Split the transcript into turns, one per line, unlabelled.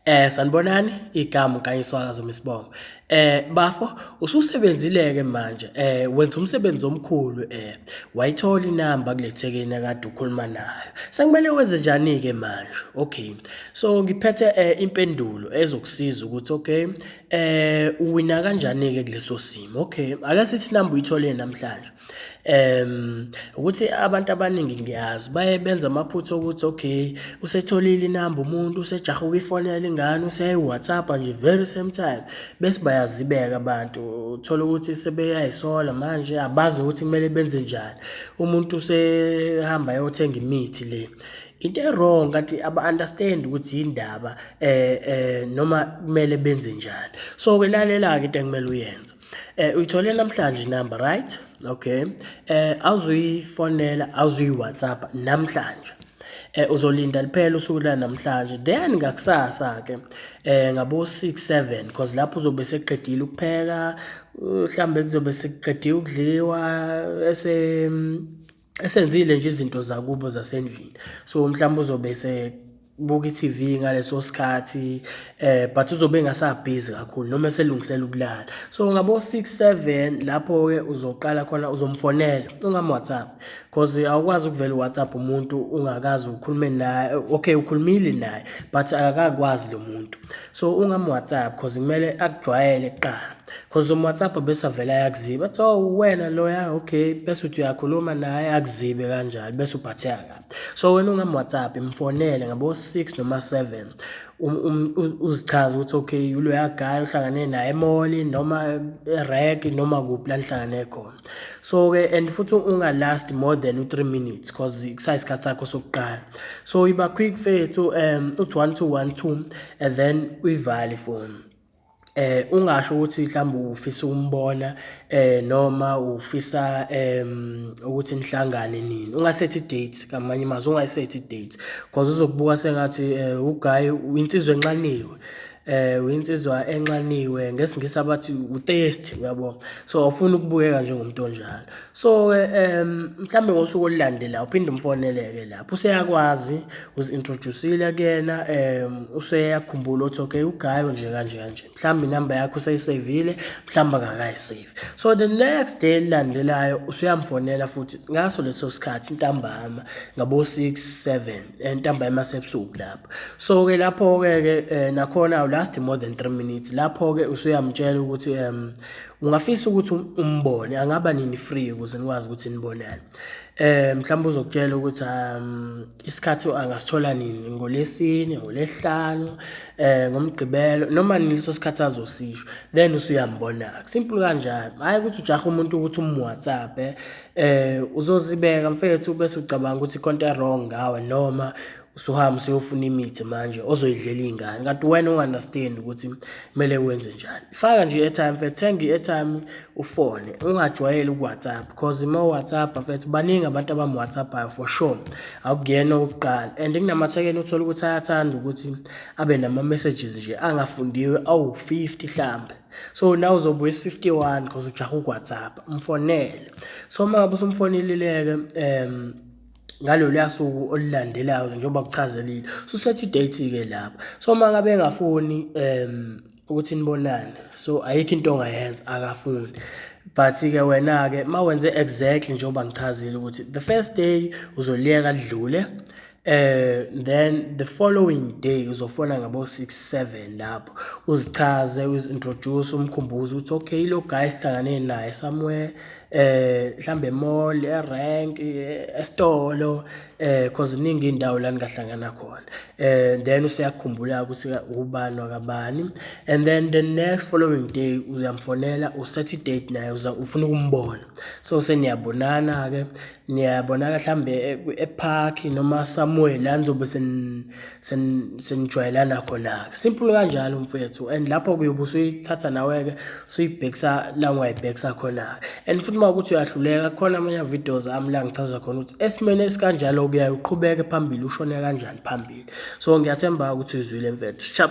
Sanibonani, igama uNkanyiswa kaZuma isibongo. Bafo, ususebenzile-ke manje, wenza umsebenzi omkhulu, wayithola inamba kule thekeni akade ukhuluma nayo. Sekumele wenze njani-ke manje? Okay, so ngiphethe impendulo ezokusiza ukuthi okay, uwina kanjani-ke kuleso simo. Okay, ake sithi inamba uyithole namhlanje. Ukuthi abantu abaningi ngiyazi baye benze amaphutha okuthi okay, usetholile inamba umuntu, usejahe ukuyifonela ingane, useyayi-WhatsApp-a nje very same time, bese bayazibeka abantu. Uthole ukuthi sebeyayisola manje, abazi nokuthi kumele benze njani. Umuntu usehamba ayothenga imithi le. Into e-wrong kanti aba-understand ukuthi yini ndaba noma kumele benze njani. So-ke lalela-ke into ekumele uyenze. Uyithole namhlanje inamba, right? Okay. Awuzuyifonela, awuzuyi-WhatsApp namhlanje. Uzolinda liphela usuku lanamhlanje, then ngakusasa-ke ngabo 6 7, 'cause lapho uzobe seqedile ukupheka, mhlambe kuzobe sekuqediwe ukudliwa, esenzile nje izinto zakubo zasendlini. So mhlawumbe uzobe sebuka i-TV ngaleso sikhathi, but uzobe engasabhizi kakhulu noma eselungisela ukulala. So ngabo 6 7 lapho-ke uzoqala khona uzomfonela, ungam-WhatsApp, 'cause awukwazi ukuvela u-WhatsApp umuntu ungakaze ukhulume naye. Okay, ukhulumile naye but akakakwazi lo muntu. So ungam-WhatsApp, 'cause kumele akujwayele kuqala. 'Cause uzom-WhatsApp bese avele ayakuziba, athi, "Oh, uwena loya, okay," bese uthi uyakhuluma naye akuzibe kanjalo, bese uphatheka kabi. So wena ungam-WhatsApp, mfonele ngabo 6 noma 7, uzichaze ukuthi okay, uloya guy ohlangane naye e-mall noma e-rank noma kuphi la nihlangane khona. So-ke and futhi unga-last more than u-3 minutes, 'cause kusayisikhathi sakho sokuqala. So iba quick mfethu, uthi 1 2 1 2 and then uyivale ifoni. Ungasho ukuthi mhlawumbe ufisa ukumbona noma ufisa ukuthi nihlangane nini. Ungasethi i-date, ngamanye amazwi ungayisethi i-date, 'cause uzokubuka sengathi u-guy insizwa enxaniwe. Uyinsizwa enxaniwe, ngesiNgisi abathi u-thirsty, uyabo. So awufuni ukubukeka njengomuntu onjalo. So-ke mhlambe ngosuku olulandelayo uphinde umfonele-ke lapho useyakwazi, uzi-introduce-ile kuyena, useyakhumbula ukuthi okay, u-guy nje kanje kanje. Mhlawumbe inamba yakho useyiseyivile, mhlawumbe akakayisevi. So the next day elilandelayo usuyamfonela futhi ngaso leso sikhathi ntambama ngabo 6 7, ntambama yasebusuku lapho. So-ke lapho-ke ke nakhona awu-last more than 3 minutes. Lapho-ke usuyamtshela ukuthi ungafisa ukuthi umbone, angaba nini free ukuze nikwazi ukuthi nibonane. Mhlawumbe uzokutshela ukuthi isikhathi angasithola nini, ngoLwesine, ngoLwesihlanu, ngoMgqibelo, noma nini leso sikhathi azosisho, then usuyambona-ke. Simple kanjalo. Hhayi ukuthi ujahe umuntu ukuthi umu-WhatsApp-e, uzozibeka mfethu bese ucabanga ukuthi khona into e-wrong ngawe, noma usuhamba usuyofuna imithi manje ozoyidlela iy'ngane, kanti wena unga-understand ukuthi kumele wenze njani. Faka nje i-airtime mfethu, thenga i-airtime ufone, ungajwayeli uku-WhatsApp, 'cause uma u-WhatsApp mfethu baningi abantu abamu-WhatsApp-ayo for sure, akuyena owokuqala. And kunamathekeni uthole ukuthi ayathanda ukuthi abe nama-messages nje angafundiwe awu-50 hlambe. So nawe uzobe uyi-51 'cause ujahe uku-WhatsApp, mfonele. So uma ngabe usumfonelile-ke ngaloluya suku olulandelayo njengoba kuchazelile, ususetha i-date-ke lapho. So uma ngabe engafuni ukuthi nibonane, so ayikho into ongayenza, akafuni. But-ke wena-ke uma wenze exactly njengoba ngichazile ukuthi the first day uzoliyeka lidlule, then the following day uzofona ngabo 6 7 lapho, uzichaze, uzi-introduce, umkhumbuze ukuthi okay, lo guy sihlangane naye somewhere, mhlambe e-mall, e-rank, esitolo, 'cause ziningi iy'ndawo la ningahlangana khona. Then useyakukhumbula ukuthi ubani wakabani, and then the next following day uyamfonela, usetha i-date naye, ufuna ukumbona. So seniyabonana-ke, niyabonana mhlambe e-park noma somewhere la nizobe senijwayelana khona-ke. Simple kanjalo mfethu, and lapho-ke uyobe usuyithatha nawe-ke usuyibhekisa la ongayibhekisa khona-ke. And futhi uma kuwukuthi uyahluleka, kukhona amanye ama-videos ami la ngichaza khona ukuthi esimeni esikanjalo kuyaye uqhubeke phambili, ushone kanjani phambili. So ngiyathemba ukuthi uyizwile mfethu. Sharp.